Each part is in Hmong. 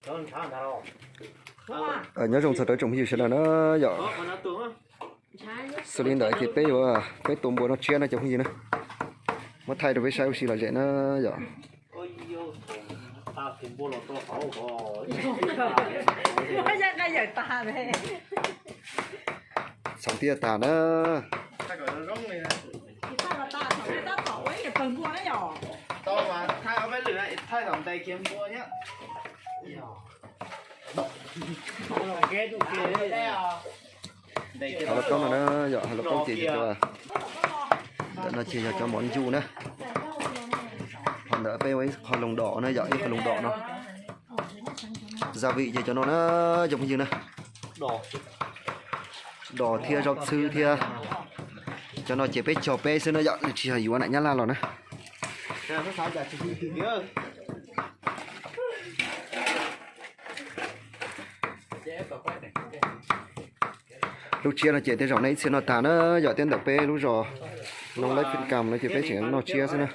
Nyob zoo txog rau tsoom phooj ywg sawv daws na yom. Xws li ntawd ces peb yuav, peb tua npua noj tsiab na cov phooj ywg na. Muab thaij rau peb saib ua si lom zem na yom. Txhoov tiaj tas na. Hauv lauj kaub no na yom, hauv lauj kaub ces yog cov, ntawm no ces yog cov mov ncu na. Qhov ntawd peb ua ib qho loos dom na yom, ib qho loos dom no. Gia vị ces cov no na cov phooj ywg na. Dos thiab zaub txhwb thiab. Cov no ces peb cog peb xwb na yom, tsis yog yuav nam nyab laj los na. Lub tsiab no ces tej zaum nej ib txhia noj tag na yom, thiab ntawm peb lub zos Noo Laib Pheej Kam no ces peb tseem noj tsiab xwb na.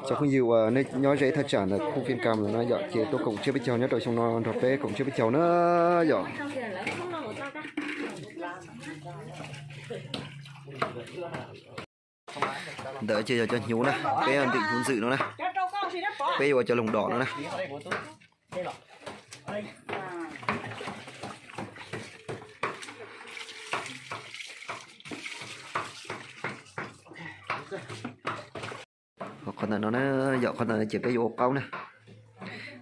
Cov phooj ywg uas nej nyob ze thaj tsam ntawm khu Pheej Kam no yom, ces tuaj koom tsiab peb caug nyob rau xyoo no nrog peb koom tsiab peb caug na yom. Ntawd ces yog cov hnyuv na, peb ntim hnyuv ntxwm no na. Peb yuav ua cov loos dom no na. Qhov ntawm no na yom, qhov ntawm no ces peb yuav ua qaub na.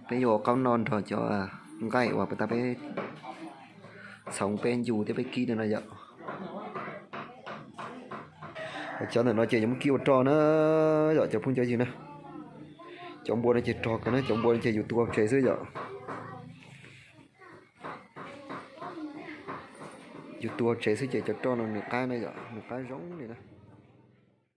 Peb yuav ua qaub noj nrog cov nqaij uas puas tas peb txhoov peb ncu thiab peb kib no na yom. Cov ntawm no ces yuav muab kib ua roj na yom cov phooj cov ywg na. Cov npua no ces rog kawg na, cov npua no ces yus tu hauv tsev xwb yom. Yus tu hauv tsev xwb ces cov roj no nws qab na yom, nws qab zoo li na.